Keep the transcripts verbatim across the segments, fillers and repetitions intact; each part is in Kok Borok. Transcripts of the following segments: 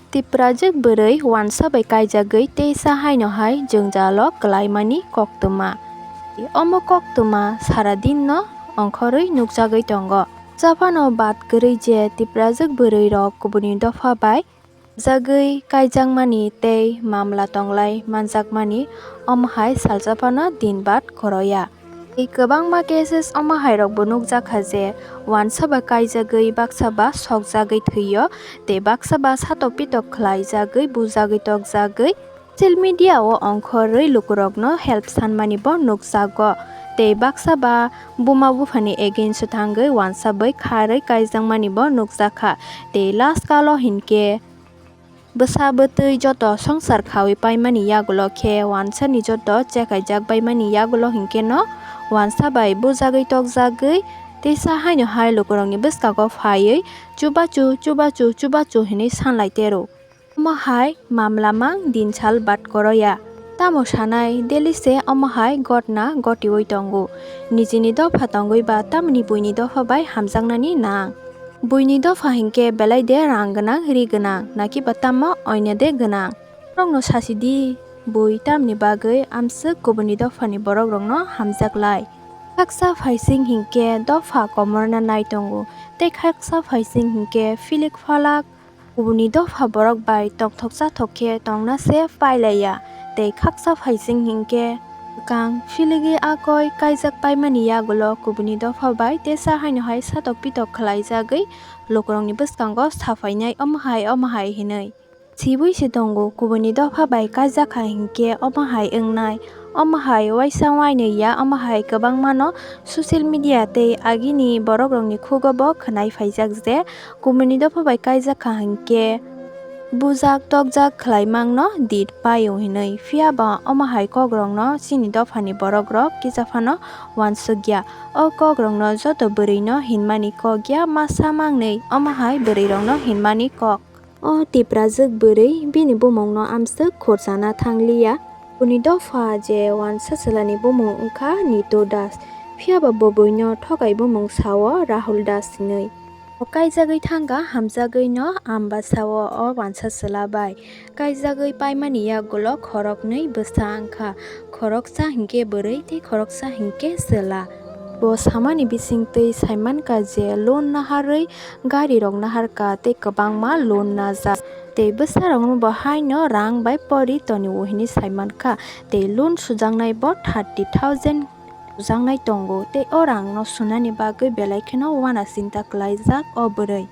Tiprajwk bwrwi wansa bai kaijagwi teisa haino hai jwngjalo kwlaimani koktwma. Omo koktwma sara dinno ongkhorwi nukjagwi tongo. Chaphano bad kwrwi je Tiprajwk bwrwirok kubuni dopha bai jagwi kaijakmani tei mamla tonglai manjakmani omo hai salsa phano din bad khoroya. Tei kwbangma cases omo hairokbo nukjakha je wansa ba kaijagwi baksa ba sokjagwi thwio tei baksa ba satok pitok khlaijagwi bujagwi tokjagwi social media o ongkhorwi lukurokno help sanmani bo nukjago. Tei baksa ba buma buphani against o thangwi wansa bai kharwi kaijakmani bo nukjakha. Tei last kalo hinkhe bwsa bwtwi joto swngchar khaui paimani yagulo khe wansani joto chekaijak baimani yagulo hinkhe no wansa bai bujagwi tokjagwi teisa haino hai lukurokni bwskango phaiwi chubachu chubachu chubachu hinwi sanlai tero. Omo hai mamla mang din sal bad koroya. Tamo sanai daily se omo hai gotna gotiwi tongo. Nijini dopha tongwi ba tamni buini dopha bai hamjaknani nang. Buini dopha hinkhe belai de rang gwnang, ri gwnang, naki ba tamo oine de gwnang. Norokno sasi di, bui tamni bagwi amswk kubuni dophani borokrokno hamjak lai. Khaksa phaising hinkhe dopha komorna nai tongo, tei khaksa phaising hinkhe philik phalak kubuni dopha borok bai tongthok chathok khe tongna se pai laiya, tei khaksa phaising hinkhe kwkang philigwi akoi kaijak paimani yagulo kubuni dopha bai tesa haino hai satok pitok khlaijagwi lukurokni bwskango saphainai omo hai omo hai hinwi. Sibui se tongo, kubuni dopha bai kaijak kha hinkhe omo hai wngnai, omo hai waisa wainwi ya, omo hai kwbangmano social media tei agini borokrokni khugo bo khwnai phaijak je, kubuni dopha bai kaijak kha hinkhe bujak tokjak khlai mangno dit paio hinwi. Phiya ba omo hai kokrokno chini dophani borokrok kisa phano uansukya. O kokrokno joto bwrwino hinmani kok ya, masa mangnwi omo hai bwrwirokno hinmani kok. O Tiprajwk bwrwi bini bumungno amswk khurchana thangliya. Buni dopha je wansa chwlani bumung wngkha Nitu Das, phiya ba bo buino thokai bumung sao Rahul Das hinwi. Bo kaijagwi thangkha hamjagwino, amba sao o wansa chwla bai. Kaijagwi paimani yagulo khoroknwi bwsa wngkha, khoroksa hinkhe bwrwi tei khoroksa hinkhe chwla. Bo samani bisingtwi saimankha je loan naharwi garirok naharkha tei kwbangma loan najak. Tei bwsarokno bo haino rang bai pori tonio hinwi saimankha. Tei loan sujaknai bo thirty thousand sujaknai tongo. Tei o rangno sunani bagwi belai kheno uana chinta kwlaijak o bwrwi.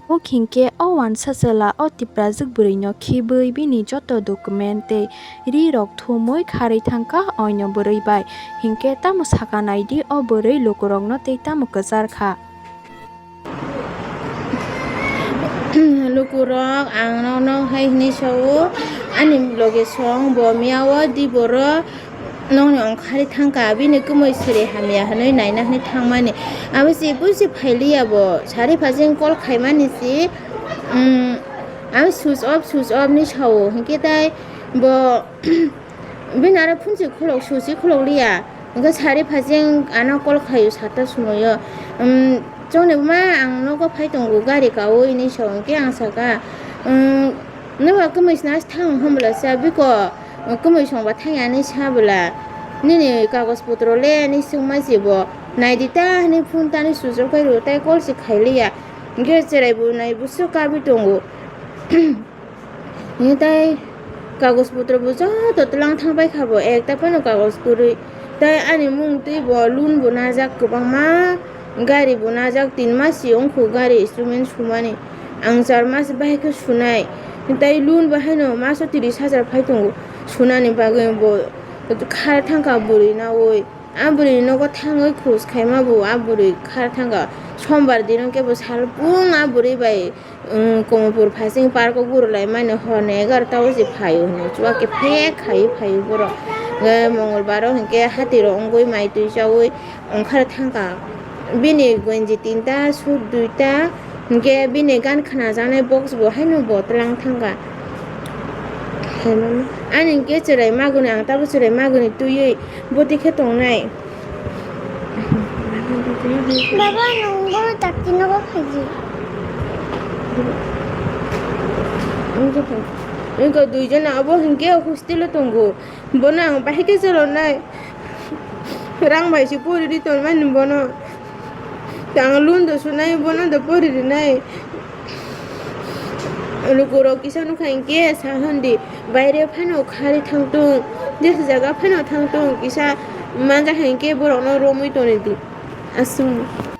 Bo hinkhe o wansa chwla o Tiprajwk bwrwino khibwi bini joto document tei rirok thumwi kharwi thangkha oino bwrwi bai. Hinkhe tamo sakha naidi o bwrwi lukurokno tei tamo kwchar kha. Lukurok ang nono hai hinwi sao, ani loge song bo miyao di boro. Nokni ongkhari thangkha, bini kwmwi siri hamya hwnwi naina hwnwi thangmani. Abo se busi phailiya bo, sari phasing call khaimani se, um, abo switch off, switch off ni sao, hinkhe tai bo, bini aro phone se khulok, switch se khulok liya, hinkhe sari phasing ano call khaio sata sumoyo. Um, chongni buma ang nogo phai tongo, gari kaui hinwi sao, hinkhe ang saka, um, noba kwmwi sna thang hwnbwla sa biko. Kwmwi songba thangya hinwi sa bwla, nini kagoj potro le hinwi swngma se bo, naidi ta hinwi phone tani suchuk khe rw tai call se khailiya, hinkhe chwrai bo nai bwswk kabwi tongo. Hinkhe tai kagoj potro bo joto twlang thang pai kha bo, ekta phano kagoj kwrwi, tai ani mung twi bo loan bo najak kwbangma. Gari bo najak, tin mas se wngkhu gari instrument sumani. Ang char mas bahai khe sunai. Tei loan bo haino maso tris hajar phai tongo sunani bagwi, bo khar thangkha bwrwi naui. A bwrwi nogo thangwi khus khaima bo a bwrwi khar thangkha. Sombar dino kebo salbung a bwrwi bai, um, Komopur phasing park o gurulai mani, hor ni egarota o se phaio hinwi chuwa khe phek khai phaio borok. Mongolbar o hinkhe hati rok wngwi mai twi chaui. Ongkhar thangkha. Bini gonji tinta, suit duita, hinkhe bini gan khnajaknai box bo haino bo twlang thangkha. Ani hinkhe chwrai magwni, ang tabuk chwrai magwni twiwi bwtwi khe tongnai. Baba, nwng bono dakti nogo phaidi. Wngkha duijon abo hinkhe hostel o tongo, bono ang bahai khe cholonai, rang bai se pori ri tonmani bono, ang loan do sunai bono do pori rinai. Lukurok kisa nukha hinkhe sa hwn di, baire phano khari thangtung, jesa jaga phano thangtung, kisa manja hinkhe borokno romwi toni di. Aswk.